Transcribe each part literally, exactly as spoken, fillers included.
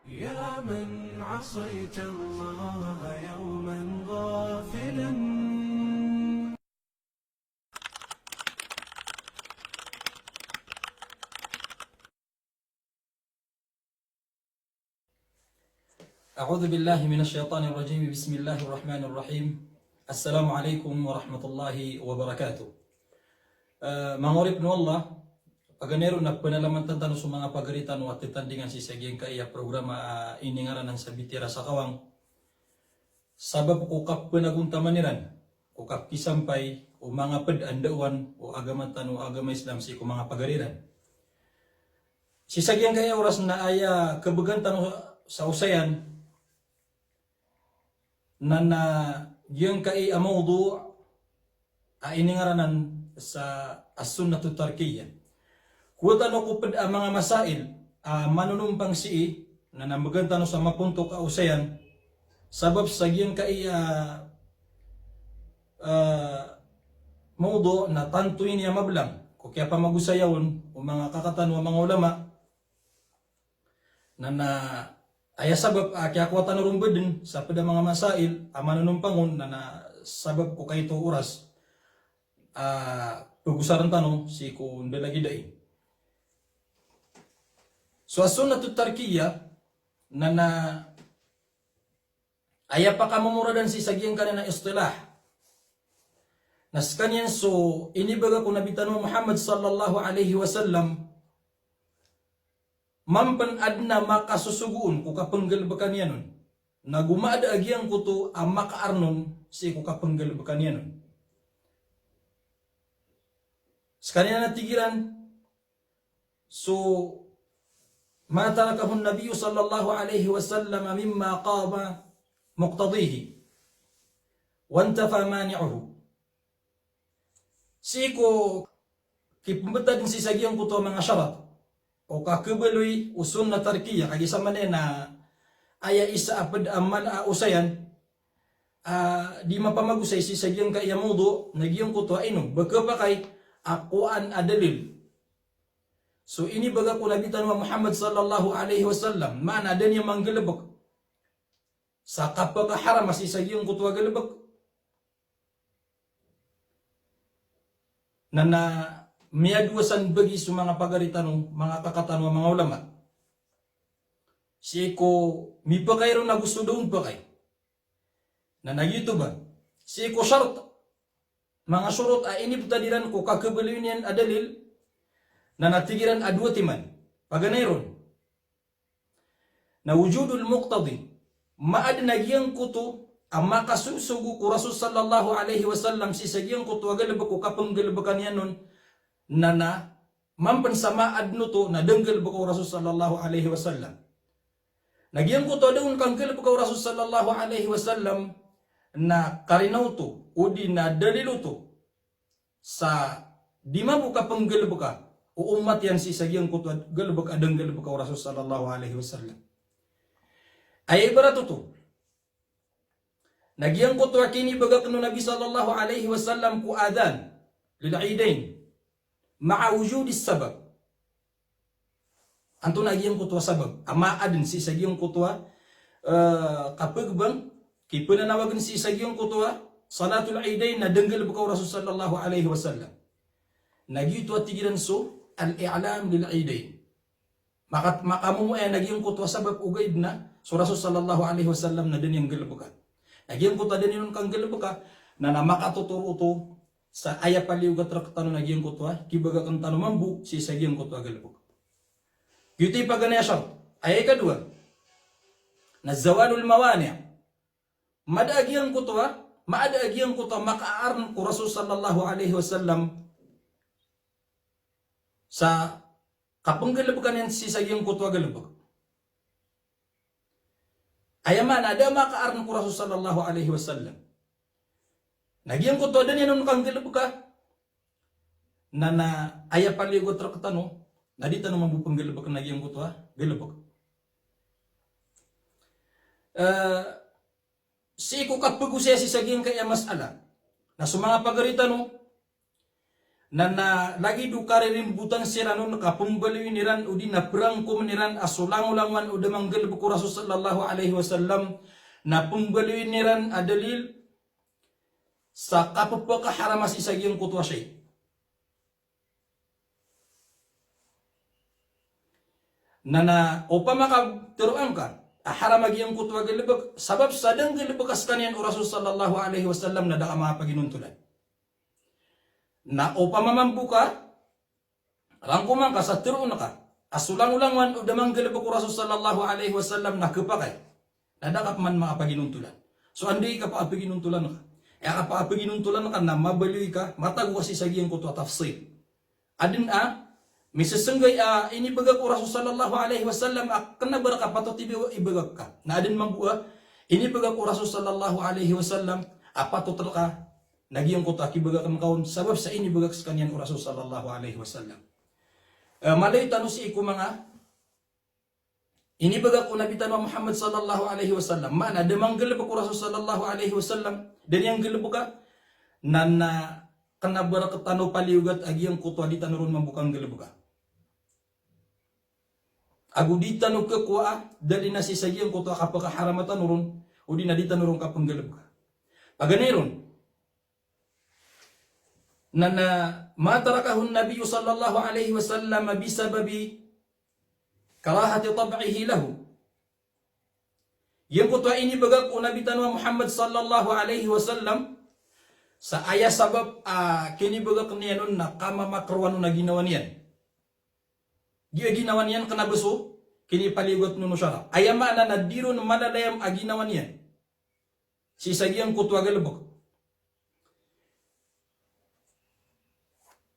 يا من عصيت الله يوما غافلا. أعوذ بالله من الشيطان الرجيم. بسم الله الرحمن الرحيم. السلام عليكم ورحمة الله وبركاته. Eh, manga oripn o Allah, paganay ron na pnalamantan tano so manga pagari tano a tatandingan sii sa giyangkaya programa a iningaran sa Bitiyara sa Kawang. Sabap ko kapnagontaman iran ko kapisampay o manga pd a ndaowan o agama tano a agama Islam sii ko manga pagari iran. Sii sa giyangkaya oras na aya kbgan tano sa osayan na, na giyangkai a mawdu' a iningaranan sa as-sunnatut tarkiyyah. Kowa tano ko pd a manga masail a manonompang sii, na, na mbgan tano sa mapontok a osayan, sabap sa giyangkai a, a, mawdu' na tanto ini a mablang ko kiyapamagosaya on o manga kaka tano a manga ulama, na, na aya sabap a kiyakowa tano ron bdn sa pd a manga masail a manonompang on, na, na sabap ko kaito o oras a pgosaran tano sii ko ndalagid ai. So as-sunnatut tarkiyyah na, na aya pakamomoradan sii sa giyangkanan a istilah. Na skaniyan so inibagak o Nabi tano a Muhammad sallallahu alaihi wasallam, man pn adn a makasosogo on ko kapnggalbkan iyan on, na go maada a giyangkoto a makaarn on sii ko kapnggalbkan iyan on. Skaniyan na tig iran, so, ma tarakahu an-Nabiyyu sallallahu alaihi wasallam mimma qama muqtadihi, wa intafa mani'uhu. Sii ko kipmbtad sii sa giyangkoto a manga sharat o kakhabaloy o sunnah tarkiyyah, kagiya sa maana na aya isa a pd a mala a osayan, a, di mapamagosay sii sa giyangkaya mawdu', na giyangkoto a ino ba khapakay a kowaan a dalil so inibagak o Nabi tano a Muhammad sallallahu alaihi wasallam, maana da niyan manggalbk sa kapakaharam a sii sa giyangkoto a galbk. Na, na miyadowa san bagi so manga pagari tano, manga kaka tano a manga ulama, sii ko mipakay ron ago so da on pakay. Na, na giyoto ba sii ko shart, manga shurut a inibtad iran ko kakhabaloy niyan a dalil, na, na tig iran a dowa timan. Paganay ron na wujudul muqtadi, maadn a giyangkoto a makasosogo ko Rasul sallallahu alaihi wasallam sii sa giyangkoto a galbk o kapnggalbkan iyan on, na, na man pn sa maadn oto na da nggalbka o Rasul sallallahu alaihi wasallam. Na giyangkoto a da on kanggalbka o Rasul sallallahu alaihi wasallam na karina oto, odi na dalil oto sa di mambo kapnggalbka o ummat iyan sii sa giyangkoto a galbk a da nggalbka o Rasul sallallahu alaihi wasallam. Aya ibarat oto na giyangkoto a kinibagakn o Nabi sallallahu alaihi wasallam ko adhan lil idain ma'a wujudis sabab. Antonaa giyangkoto a sabab a maadn sii sa giyangkoto a, eh, kapagbang, kipnanawagn sii sa giyangkoto a salatul idain na da nggalbka o Rasul sallallahu alaihi wasallam? Na giyoto a tig iran so al-i'lam lil idain. Maka, makamomoayan a giyangkoto a sabab ogaid na so Rasul sallallahu alaihi wasallam na da niyan nggalbka. Na giyangkoto a da niyan on kanggalbka, na, na makatotoro oto sa aya paliyogat rktano na giyangkoto a kibagakn tano mambo sii sa giyangkoto a galbk. Giyoto i paganay a shart. Aya ikadowa na zawalul mawani'. Maada a giyangkoto a, maada a giyangkoto a makaarn ko Rasul sallallahu alaihi wasallam sa kapnggalbkan iyan sii sa giyangkoto a galbk. Aya maana a da makaarn ko Rasul sallallahu alaihi wasallam. Na giyangkoto a da niyan on kanggalbka, na, na aya paliyogat rktano na di tano mambo pnggalbkn a giyangkoto a galbk. Eh, sii ko kapagosaya sii sa giyangkaya mas'ala na so manga pagari tano Na, na lagid o karirimbotan siran on ka pembaloyin iran odi na perangkomen iran a so langolangowan o da manggalebek o Rasul sallallahu alaihi wasallam, na pembaloyin iran a dalil sa kapepakaharama sii sa giyangkoto a shay. Na, na opama ka teroon ka a haram a giyangkoto a galebek, sabap sa da nggalebeka sekaniyan o Rasul sallallahu alaihi wasallam na da ka makapaginontolan. Na opama mambo ka, rangkoman ka sa teroon ka a so langolangowan o da manggalebek o Rasul sallallahu alaihi wasallam na kepakay, na da ka peman makapaginontolan. So anda i kapakapaginontolan ka, aya kapakapaginontolan ka na mabaloy ka, matago ka sii sa giyangkoto a tafsil. Aden a misesenggay a inibegak o Rasul sallallahu alaihi wasallam a kena ba reka patot ibe-, ibegak ka. Na aden mambo a inibegak o Rasul sallallahu alaihi wasallam a patot reka na giyangkoto a kibegak ka on, sabap sa inibegak sekaniyan o Rasul sallallahu alaihi wasallam. Eh, maloy tano sii ko manga inibegak o Nabi tano a Muhammad sallallahu alaihi wasallam. Maana, da manggalebek o Rasul sallallahu alaihi wasallam, da niyan galebeka, na, na kena ba reka tano paliyogat a giyangkoto a di tano ron mambo kanggalebeka. Ago di tano kekowa a dalil na sii sa giyangkoto a kapakaharama tano ron, odi na di tano ron kapenggalebeka. Paganay ron, na, na ma tarakahu an-nabiyyu sallallahu alaihi wasallam bisababi karahati tab'ihi lahu. Giyangkoto a inibegak o Nabi tano a Muhammad sallallahu alaihi wasallam, sa aya sabap a kinibegak iyan on na kamamakerowan on a ginawa niyan. Giya ginawa niyan kena ba so kinipaliyogat on o sara. Aya maana na di ron malalayam a ginawa niyan sii sa giyangkoto a galebek.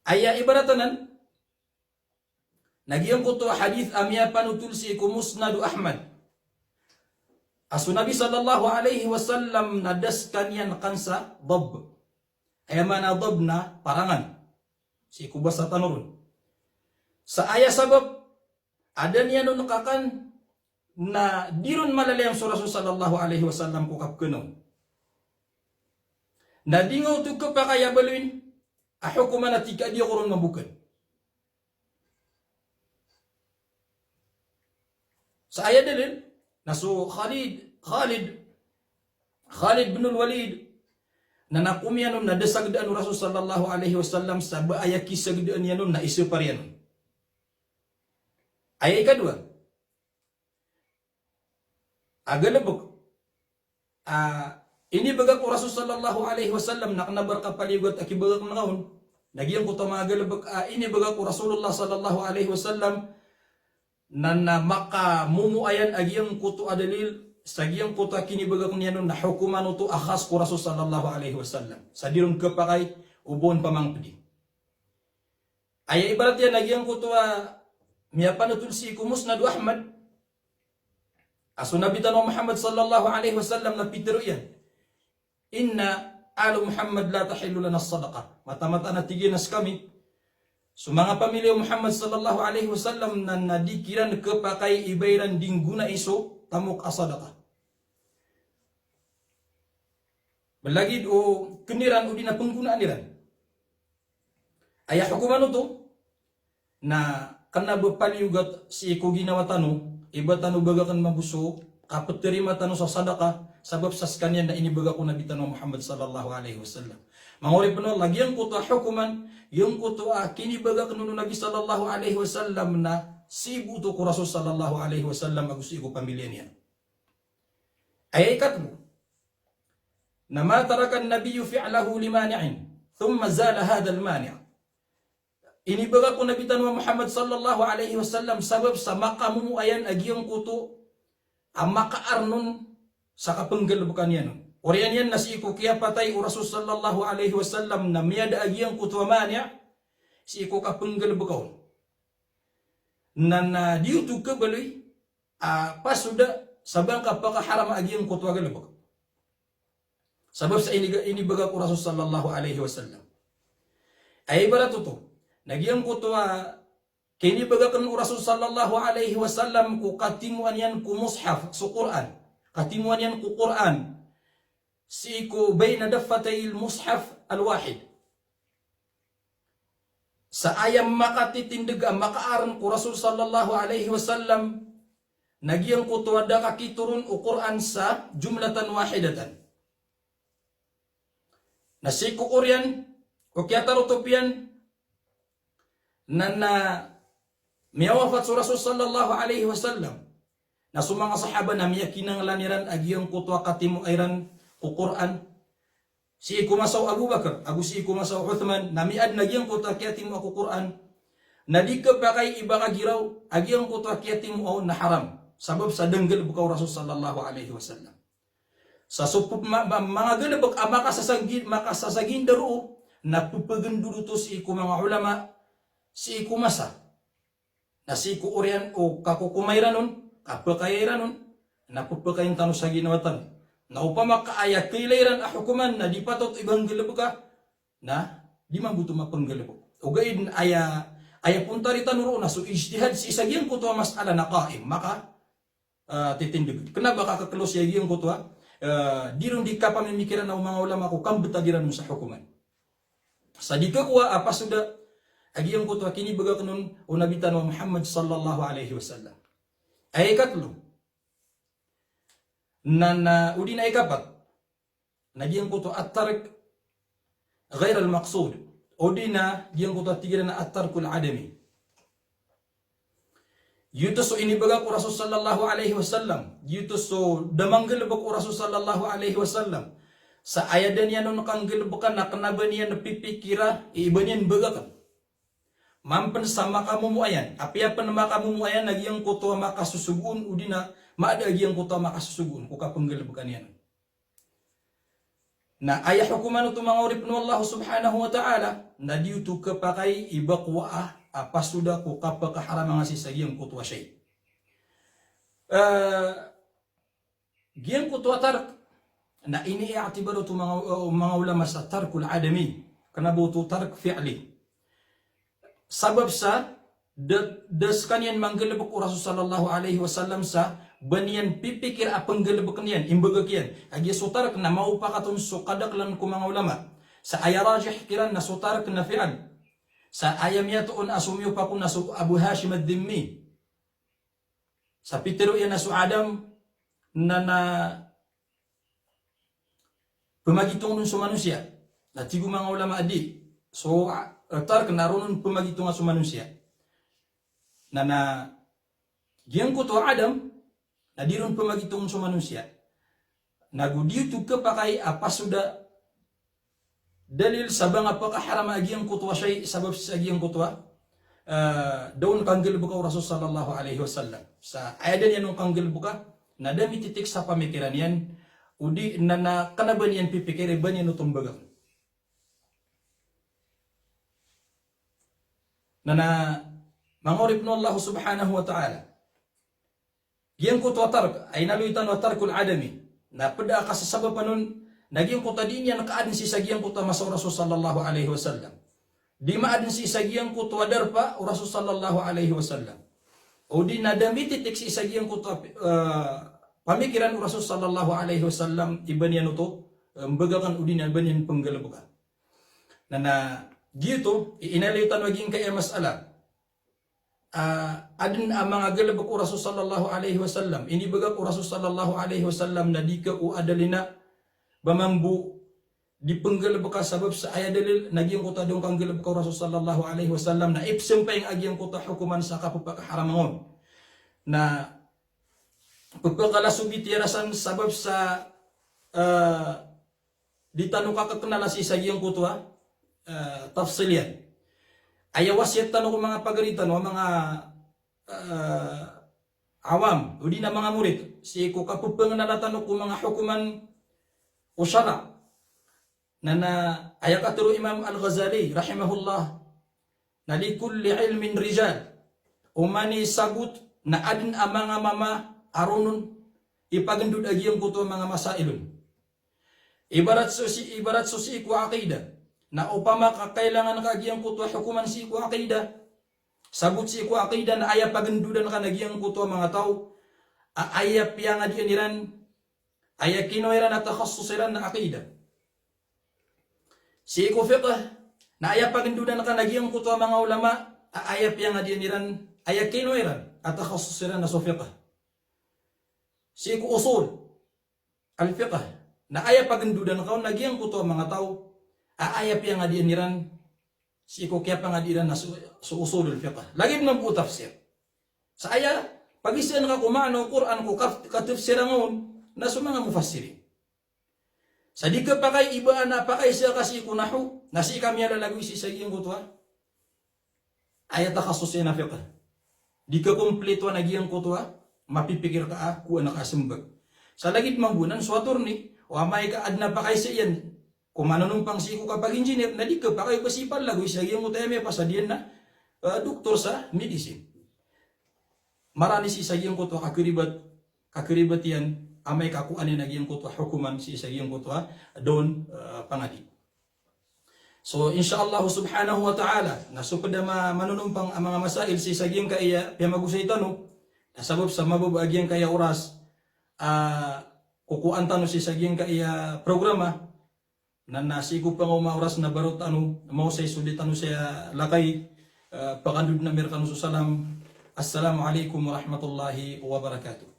Aya ibarat anan, na giyangkoto a hadith a miyapanotol sii ko Musnad o Ahmad, a so Nabi sallallahu alaihi wasallam na da sekaniyan kan sa dab. Aya maana dab na parangan sii ko basa tano ron. Sa aya sabap a da niyan on kakan na di ron malalayam so Rasul sallallahu alaihi wasallam ko kapekena on. Na di nga oto kepakay a baloyin a hokoman a tig ka a di ako ron mambo ken. Sa aya dalil na so Khalid, Khalid, Khalid bin al-Walid, na na komiyan on na da sagedaan o Rasul sallallahu alaihi wasallam, sa ba aya kisagedaan iyan on na isepar iyan on. Aya ikadowa a galebek a inibegak o Rasul sallallahu alaihi wasallam na kena ba reka paliyogat a kibegak na on. Na giyangkoto a manga galebek a inibegak o Rasulullah sallallahu alaihi wasallam na, na makamomoayan a giyangkoto a dalil sa giyangkoto a kinibegak iyan on na hokoman oto a khas ko Rasul sallallahu alaihi wasallam. Sa di ron kepakay o ba on pamangpedi. Aya ibarat iyan a giyangkoto a miyapanotol sii ko Musnad o Ahmad, a so Nabi tano a Muhammad sallallahu alaihi wasallam na pitero iyan, "Inna ala Muhammad la tahillu lana sadaqah." Mataan-mataan a tig iyan a sekami, so manga pamiliya o Muhammad sallallahu alaihi wasallam na, na di kiran kepakay i ba iran di nggonai so tamok a sadaqah. Belagid o ken iran odi na penggonaan iran. Aya hokoman oto na kena ba paliyogat sii ko ginawa tano i ba tano begaken mambo so kapeterima tano sa sadaqah, sabap sa sekaniyan na inibegak o Nabi tano a Muhammad sallallahu alaihi wasallam. Manga oripen o Allah, giyangkoto a hokoman, giyangkoto a kinibegak on o Nabi sallallahu alaihi wasallam na sii bo oto ko Rasul sallallahu alaihi wasallam ago sii ko pamiliya niyan. Aya ikatlo, na ma taraka an-nabiyyu fi'lahu li mani'in, thumma zala hadha al-mani'. Inibegak o Nabi tano a Muhammad sallallahu alaihi wasallam sabap sa makamomoayan a giyangkoto a makaarnon sa kapenggalebeka niyan on. Oriyan iyan na sii ko kiyapatay o Rasul sallallahu alaihi wasallam na miyada a giyangkoto a mani' sii ko kapenggalebeka on. Na, na di oto kebaloy a pasoda sa ba ngka pakaharama a giyangkoto a galebek. Sabap sa ini, inibegak o Rasul sallallahu alaihi wasallam. Aya ibarat oto na giyangkoto a kinibegaken o Rasul sallallahu alaihi wasallam ko katimoan iyan ko mushaf, so Qur'an. Katimoan iyan ko Qur'an sii ko baina daffatayil mushaf al-wahid. sa aya makatitindeg a makaarn ko Rasul sallallahu alaihi wasallam, na giyangkoto a da ka kitoron o Qur'an sa jumlatan wahidatan. Na sii ko oriyan o kiyatarotop iyan, na, na miyawafat so Rasul sallallahu alaihi wasallam, na so manga sahaba na miyakinanglan iran a giyangkoto a katimoa iran ko Qur'an. Sii ko masa o Abu Bakar, ago sii ko masa o Uthman, na miyaadn a giyangkoto a kiyatimoa ko Qur'an. Na di khapakay i ba ka giraw a giyangkoto a kiyatimoa on na haram. Sabap sa da nggalbka o Rasul sallallahu alaihi wasallam. Sa so pep-, ma-, ma-, manga galbk a makasasagin-, makasasagindaro, na pepagndod oto sii ko manga ulama, sii ko masa. Na sii ko oriyan o kakokoma iran on, kapakaya iran on, na pepakayin tano sa ginawa tano. Na opama ka aya kailay iran a hokoman na di patot i ba nggalbka, na di mambo oto mapnggalbk. Ogaid na aya, aya pontari tano roo na so ijtihad sii sa giyangkoto a mas'ala na qaim, maka ah, titindeg. Kna ba ka kaklos iyan giyangkoto a, ah, di ron di kapamimikiran o manga ulama ko kambtad iran on sa hokoman. Sa di kakowa a pasoda a giyangkoto a kinibgay akn on o Nabi tano a Muhammad sallallahu alaihi wasallam. Aya ikatlo. Na, na, odi na ikapat. Na giyangkoto a tark ghair al-maqsud. Odi na giyangkoto a tig iran a at-tarkul adami. Giyoto so inibgay ko Rasul sallallahu alaihi wasallam. Giyoto so da manggalbk o Rasul sallallahu alaihi wasallam. Sa aya da niyan on kanggalbka na kna ba niyan pipikira i ba niyan bgay akn. Mampn sa makamomoayan. Apiya pn makamomoayan na giyangkoto a makasosogoon odi na maada a giyangkoto a makasosogoon ko kapnggalbka niyan. Na aya hokoman oto manga oripen o Allah subhanahu wa ta'ala, na di oto khapakay i ba kowa a, a pasoda ko kapakaharam angka sii sa giyangkoto a shay. Eh, giyangkoto a tark, na inii'tibar oto manga, eh, manga ulama sa tarkul adami, kna ba oto tark fi'li. Sabap sa da, da skaniyan manggalbk o Rasul sallallahu alaihi wasallam sa ba niyan pipikir a pnggalbkn iyan, imbgay kiyan. Agiya so tark na maopakat on so kadaklan ko manga ulama. Sa aya rajih kiran na so tark na fi'l. Sa aya miyatoon a so miyopak on na so Abu Hashim ad-Dhimmi. Sa pitharo iyan a so adam na, na pmagitong on so manosiya. Na tig o manga ulama a di. So, ah, tark na ron on pmagitonga so manosiya. Na, na giyangkoto a adam, na di ron pmagitong on so manosiya. Na go di oto khapakay a pasoda dalil sa ba nga pakaharam a giyangkoto a shay sabap sa giyangkoto a, eh, da on kanggalbka o Rasul sallallahu alaihi wasallam. Sa aya da niyan on kanggalbka, na da mititik sa pamikiran iyan, odi na, na kna ba niyan pipikiri ba niyan oto mbgay. Na, na manga oripen o Allah subhanahu wa ta'ala. Giyangkoto a tark, a inaloy tano a tarkul adami. Na pd a kasasabapan on, na giyangkoto a di niyan kaadn sii sa giyangkoto a masa o Rasul sallallahu alaihi wasallam. Di maadn sii sa giyangkoto a darpa o Rasul sallallahu alaihi wasallam. Odi na da mititik sii sa giyangkoto a, eh, pamikiran o Rasul sallallahu alaihi wasallam i ba niyan oto, eh, mbgay akn odi na ba niyan pnggalbka. Na, na giyoto i inaloy tano a giyangkaya mas'ala. Ah, adn a manga galbk o Rasul sallallahu alaihi wasallam. Inibgay o Rasul sallallahu alaihi wasallam na di ka o adalina ba mambo di pnggalbka sabap sa aya dalil na giyangkoto a da on kanggalbka o Rasul sallallahu alaihi wasallam na ipsmpay a giyangkoto a hokoman sa kapphakaharam on. Na pphakalasogi tiyarasan sabap sa, eh, di tano kakaknala sii sa giyangkoto a, eh, tafsil iyan. Aya wasiyat tano ko manga pagari tano, manga, eh, awam, odi na manga morit, sii ko kapphaknala tano ko manga hokoman o shara. Na, na aya katharo o Imam Al-Ghazali, rahimahullah, na li kulli ilmin rijal. Oman i sagot na adn a manga mama a ron on ipagndod a giyangkoto a manga masail on. Ibarat so sii, ibarat so sii ko aqida. Na opama ka kailangan ka giyangkoto a hokoman sii ko aqida. Sagot sii ko aqida na aya pagndodan ka na giyangkoto a manga taw a aya piyangadian iran, aya kinowa iran a takhasus iran na aqida. Sii ko fiqh, Na aya pagndodan ka na giyangkoto a manga ulama a aya piyangadian iran, aya kinowa iran a takhasus iran na so fiqh. Sii ko usul al-fiqh. Na aya pagndodan ka on na giyangkoto a manga taw a aya piyangadian iran sii ko kiyapangadi iran na so, so usulul fiqh. Lagid mambo o tafsir. Sa aya pagiza ka ko maana o Qur'an ko kaf-, katafsiran on na so manga mufassirin. Sa di kapakay i ba a pakaiza ka sii ko nahw, na sii ka miyalalagoy sii sa giyangkoto a aya takhasus iyan a fiqh. Di ka kompletoan a giyangkoto a mapipikir ka a kowan ka a sembag. Sa lagid mambo nan so attorney, o amay ka aden a pakaiza iyan ko manonompang sii ko kapag-engineer, na di kapakay o ba sii palagoy sii sa giyangkoto a aya miyapasad iyan na, eh, doktor sa medicine. Marani sii sa giyangkoto a kakribat, kakribat iyan, amay ka kowan iyan a giyangkoto a hokoman sii sa giyangkoto a doon, eh, pangadi. So, insha Allah subhanahu wa ta'ala, na so ped a ma-, manonompang a manga masail sii sa giyangkaya piyamagosay tano, na sabap sa mababa a giyangkaya oras, ah, kokowaan tano sii sa giyangkaya programa, na, na sii ko pangoma oras na barot ano, maosay so di tano saya lakay, ah, pakandod ami rekano so salam. Assalamu alaikum warahmatullahi wabarakatuh.